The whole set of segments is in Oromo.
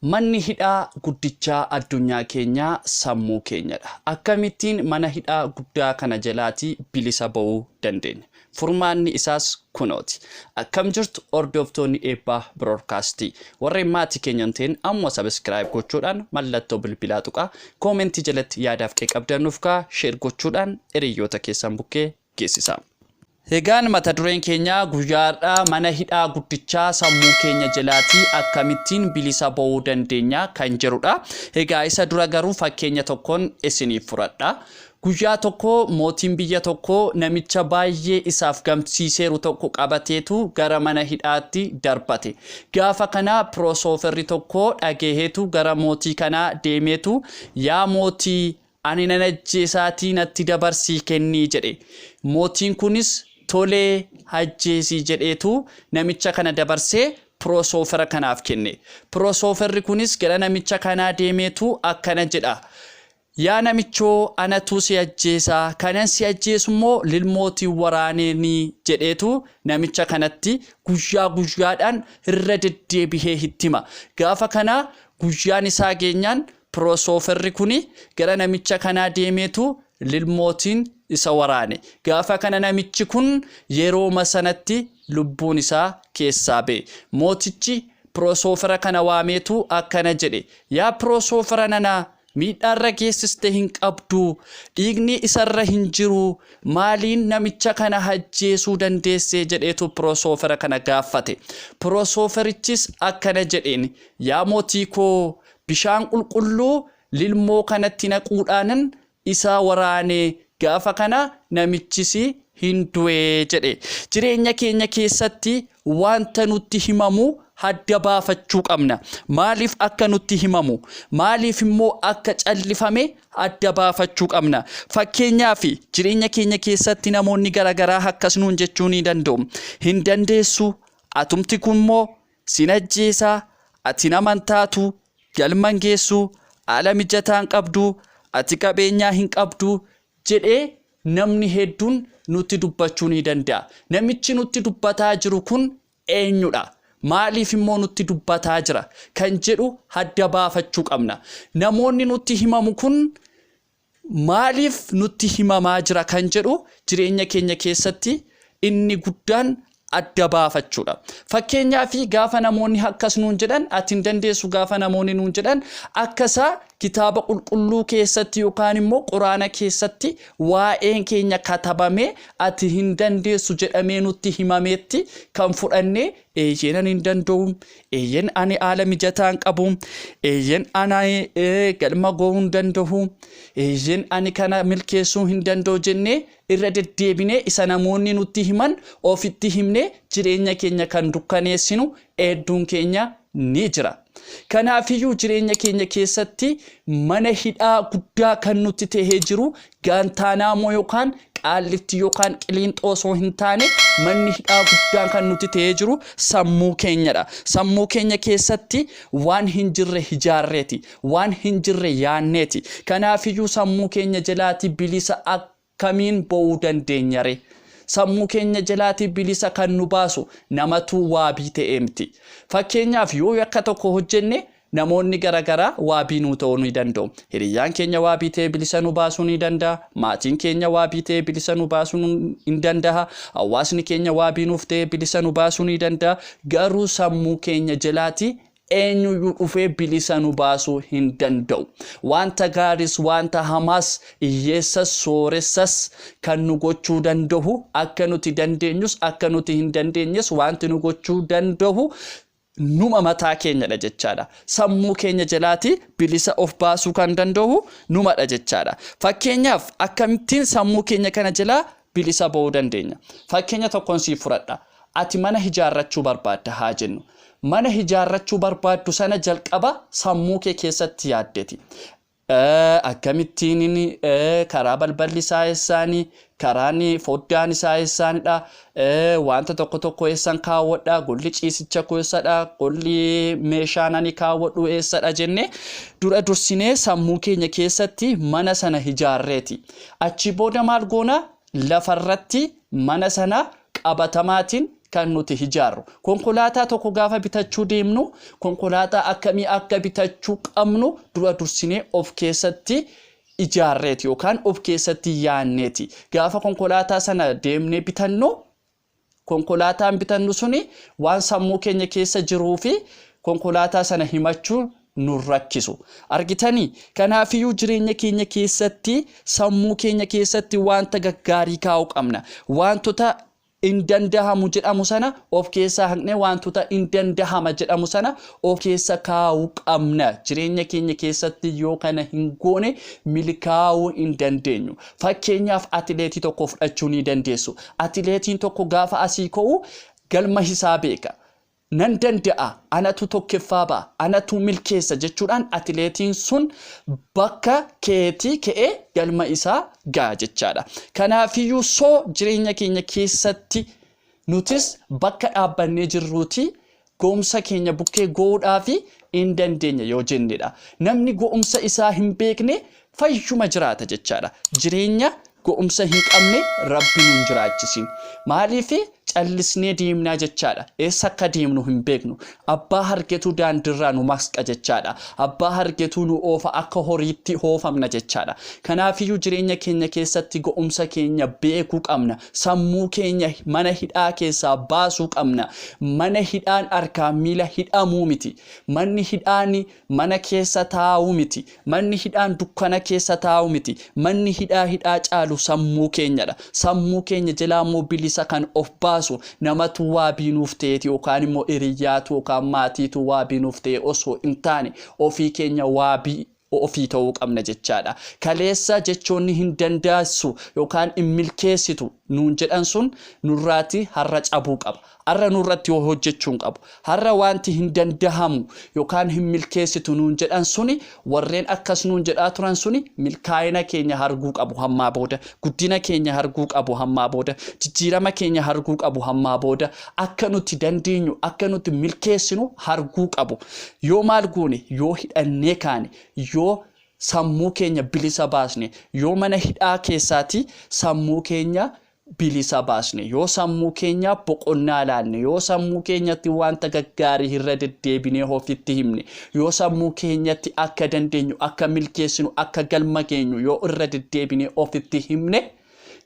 Manni hidhaa guddichaa addunyaa keenyaa sammuu keenyadha. Akkamittiin mana hidhaa guddaa kana jalaatii bilisa ba'uu dandeenya? Furmaanni isaas kunooti. Akkam jirtu hordoftoonni Eebbaa Biroodkaastii? Warreen maatii keenya hin ta'in amma subscribe gochuudhaan mallattoo bilbilaa tuqaa, koomentii jalatti yaadaaf qeeqa qabdan nuuf kaa'aa, share gochuudhaan hiriyoota keessan bukkee geessisaa. Egaan mata dureen keenya guyyaa har'aa mana hidhaa guddichaa sammuu keenya jalaatii akkamittiin bilisa ba'uu dandeenya kan jedhudha. Egaa isa dura garuu fakkeenya tokkoon isiniif fudhadha. Guyyaa tokko mootiin biyya tokkoo namicha baay'ee isaaf gamsiiseeru tokko qabateetu gara mana hidhaatti darbate. Gaafa kana piroosoferri tokko dhagaheetu gara mootii kanaa deemeetu, yaa mootii, Ani nan ajjeesaatii natti dabarsii kenni jedhe. Mootiin kunis tolee ajjeesi jedheetu namicha kana dabarsee piroosoofera kanaaf kenne. Piroosoferri kunis gara namicha kanaa deemeetu akkana jedha. Yaa namichoo, anatu si ajjeesa, kanan si ajjeesu immoo lilmootiin waraaneeni jedheetu namicha kanatti guyyaa guyyaadhaan irra deddeebihee itti hima. Gaafa kana guyyaan isaa geenyaan Pirosooferri kuni gara namicha kanaa deemeetu lilmootiin isa waraane. Gaafa kana namichi kun yerooma sanatti lubbuun isaa keessaa ba'e. Mootichi pirosoofera kana waameetu akkana jedhe, Yaa pirosoofera nana, miidhaa irra geessiste hin qabdu, dhiigni isarra hin jiru, maaliin namicha kana ajjeesuu dandeesse jedheetu pirosoofera kana gaaffate. Pirosooferichis akkana jedheen, Yaa mootii koo, Bishaan qulqulluu lilmoo kanatti naquudhaanan isa waraane, gaafa kana namichis hin du'e jedhe. Jireenya keenya keessatti wanta nutti himamu adda baafachuu qabna. Maaliif akka nutti himamu, maaliif immoo akka callifame adda baafachuu qabna. Fakkeenyaaf, jireenya keenya keessatti namoonni garaagaraa akkas nuun jechuu ni danda'u. Hin dandeessu, atumti kun immoo sin ajjeesa, ati nama hin taatu, galma hin geessu, haala mijataa hin qabdu, ati qabeenyaa hin qabdu jedhee namni hedduun nutti dubbachuu ni danda'a. Namichi nutti dubbataa jiru kun eenyudha? Maaliif immoo nutti dubbataa jira? Kan jedhu adda baafachuu qabna. Namoonni nutti himamu kun maaliif nutti himamaa jira kan jedhu jireenya keenya keessatti inni guddaan adda baafachuudha. Fakkeenyaaf, gaafa namoonni akkas nuun jedhan, ati hin dandeessu gaafa namoonni nuun jedhan, akka isaa kitaaba qulqulluu keessatti yookaan immoo quraana keessatti waa'een keenya katabamee ati hin dandeessu jedhamee nutti himameetti kan fudhannee, eeyyeen ani hin danda'u, eeyyeen ani haala mijataa hin qabu, eeyyeen ani galma ga'uu hin danda'u, eeyyeen ani kana milkeessuu hin danda'u jennee irra deddeebinee isa namoonni nutti himan ofitti himnee jireenya keenya kan dukkaneessinu hedduun keenya ni jira. Kanaafiyyuu jireenya keenya keessatti mana hidhaa guddaa kan nutti tahee jiru Gaantaanaamoo yookaan Qaallitti yookaan Qiliinxoo osoo hin taane, manni hidhaa guddaan kan nutti tahee jiru sammuu keenyadha. Sammuu keenya keessatti waan hin jirre ijaarreeti. Waan hin jirre yaanneeti. Kanaafiyyuu sammuu keenya jalaatii bilisa akkamiin ba'uu dandeenyaree? Sammuu keenya jalaatii bilisa kan nu baasu namatu waabii ta'ee miti. Fakkeenyaaf, yoo yakka tokko hojjenne namoonni garagaraa waabii nuu ta'uu ni danda'u. Hiriyyaan keenya waabii ta'ee bilisa nu baasuu ni danda'a. Maatiin keenya waabii ta'ee bilisa nu baasuu ni danda'a. Hawaasni keenya waabii nuuf ta'ee bilisa nu baasuu ni danda'a. Garuu sammuu keenya jalaatii eenyuyyuu dhufee bilisa nu baasuu hin danda'u. Wanta gaariis wanta hamaas, hiyyeessas sooressas kan nu gochuu danda'u, akka nuti dandeenyus akka nuti hin dandeenyes wanti nu gochuu danda'u numa mataa keenyadha jechaadha. Sammuu keenya jalaati bilisa of baasuu kan danda'u numadha jechaadha. Fakkeenyaaf, akkamittiin sammuu keenya kana jalaa bilisa ba'uu dandeenya? Fakkeenya tokkoon siif fudhadha. Ati mana ijaarrachuu barbaadda haa jennu. Mana ijaarrachuu barbaaddu sana jalqaba sammuu kee keessatti yaaddeti. Akkamittiin karaa balballi isaa eessaani, karaan foddaan isaa eessaanidha, wanta tokko tokko eessan kaawwadha, golli ciisicha koo eessadha, golli meeshaan ani kaawwadhu eessadha jennee dura dursinee sammuu keenya keessatti mana sana ijaarreeti. Achi booda maal goona? Lafarratti mana sana qabatamaatiin kan nuti ijaarru. Konkolaataa tokko gaafa bitachuu deemnu, konkolaataa akkamii akka bitachuu qabnu dura dursinee of keessatti ijaarreeti yookaan of keessatti yaanneeti. Gaafa konkolaataa sana deemnee bitannu, konkolaataan bitannu suni waan sammuu keenya keessa jiruu fi konkolaataa sana himachuu nu rakkisu. Argitanii? Kanaafiyyuu jireenya keenya keessatti sammuu keenya keessatti wanta gaggaarii kaa'uu qabna. Wantoota hin dandahamu jedhamu sana of keessaa haqnee wantoota hin dandahama jedhamu sana of keessa kaa'uu qabna. Jireenya keenya keessatti yoo kana hin goone, milkaa'uu hin dandeenyu. Fakkeenyaaf, atileetii tokko fudhachuu ni dandeessu. Atileetiin tokko gaafa asii ka'u galma isaa beeka. Nan danda'a, anatu tokkoffaa ba'a, anatu milkeessa jechuudhaan atileetiin sun bakka keetii ka'ee galma isaa ga'a jechaadha. Kanaafiyyuu soo jireenya keenya keessatti nutis bakka dhaabbannee jirruuti ga'umsa keenya bukkee go'uudhaa fi hin dandeenya yoo jennedha. Namni ga'umsa isaa hin beekne fayyuma jiraata jechaadha. Jireenya ga'umsa hin qabne Rabbi nun jiraachisin. Maaliif? Callisnee deemnaa jechaadha. Eessa akka deemnu hin beeknu. Abbaa hargetuu daandirraa nu masqa jechaadha. Abbaa hargetuu nu oofa, akka horiitti oofamna jechaadha. Kanaafiyyuu jireenya keenya keessatti ga'umsa keenya beekuu qabna. Sammuu keenya mana hidhaa keessaa baasuu qabna. Mana hidhaan harkaan miila hidhamuu miti. Manni hidhaan mana keessa taa'uu miti. Manni hidhaan dukkana keessa taa'uu miti. Manni hidhaa hidhaa caalu sammuu keenyadha. Sammuu keenya jalaa immoo bilisa kan of baasu namatu waabii nuuf ta'eeti yookaan immoo hiriyyaatu yookaan maatiitu waabii nuuf ta'e osoo hin taane, ofii keenya waabii ofii ta'uu qabna jechaadha. Kaleessa jechoonni hin dandeessu yookaan hin milkeessitu nuun jedhan sun nurraati har'a cabuu qaba. Har'a nurratti hojjechuu hin qabu. Har'a wanti hin dandahamu yookaan hin milkeessitu nuun jedhan suni, warreen akkas nuun jedhaa turan suni milkaa'ina keenya arguu qabu hammaa booda. Guddina keenya arguu qabu hammaa booda. Jijjiirama keenya arguu qabu hammaa booda. Akka nuti dandeenyu, akka nuti milkeessinu arguu qabu. Yoo maal goone? Yoo hidhannee kaane, yoo sammuu keenya bilisa baasne, yoo mana hidhaa keessaati sammuu keenya bilisa baasne, yoo sammuu keenya boqonnaa laanne, yoo sammuu keenyatti wanta gaggaarii irra deddeebinee ofitti himne, yoo sammuu keenyatti akka dandeenyu, akka milkeessinu, akka galma geenyu yoo irra deddeebinee ofitti himne,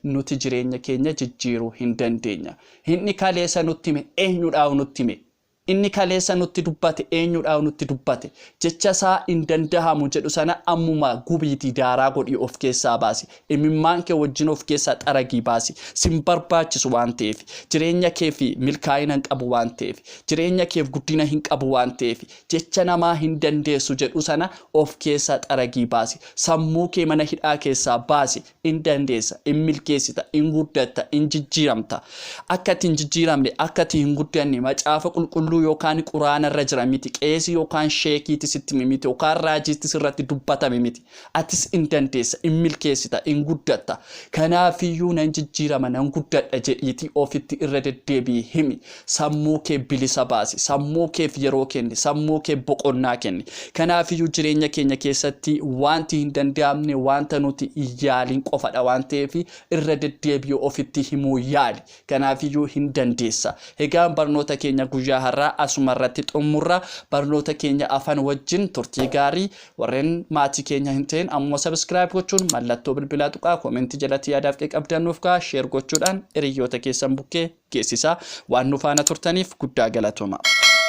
nuti jireenya keenya jijjiiruu hin dandeenya. Inni kaleessa nutti hime eenyudhaa nutti hime? Inni kaleessa nutti dubbate eenyudhaa nutti dubbate? Jecha isaa hin dandahamu jedhu sana ammuma gubiitii daaraa godhii of keessaa baasi. Imimmaan kee wajjin of keessaa xaragii baasi. Sin barbaachisu waan ta'eef, jireenya kee fi milkaa'ina hin qabu waan ta'eef, jireenya keef guddina hin qabu waan ta'eef, jecha namaa hin dandeessu jedhu sana of keessaa xaragii baasi. Sammuu kee mana hidhaa keessaa baasi. Hin dandeessa, hin milkeessita, hin guddatta, hin jijjiiramta. Akka ati hin jijjiiramne, akka ati hin guddanne macaafa qulqulluu yookaan quraana irra jira miti. Qeesii yookaan sheekiiti sitti miti yookaan raajiitti sirratti dubbatame miti. Atis hin dandeessa, hin milkeessita, hin guddatta. Kanaafiyyuu nan jijjiirama, nan guddadha jedhiitii ofitti irra deddeebi'i himi. Sammuu kee bilisa baasi. Sammuu keef yeroo kenni. Sammuu kee boqonnaa kenni. Kanaafiyyuu jireenya keenya keessatti wanti hin danda'amne wanta nuti hin yaaliin qofadha waan ta'eef, irra deddeebi'uu ofitti himuu yaali. Kanaafiyyuu hin dandeessa. Egaan barnoota keenya guyyaa har'aa asuma irratti xumurra. Barnoota keenya afan wajjin turtii gaarii. Warreen maatii keenya hin ta'in ammoo subscribe gochuun mallattoo bilbilaa tuqaa, koomentii jalatti yaadaaf qabdannuuf kaa, share gochuudhaan hiriyoota keessan bukkee geessisaa. Waan nu faana turtaniif guddaa galatooma.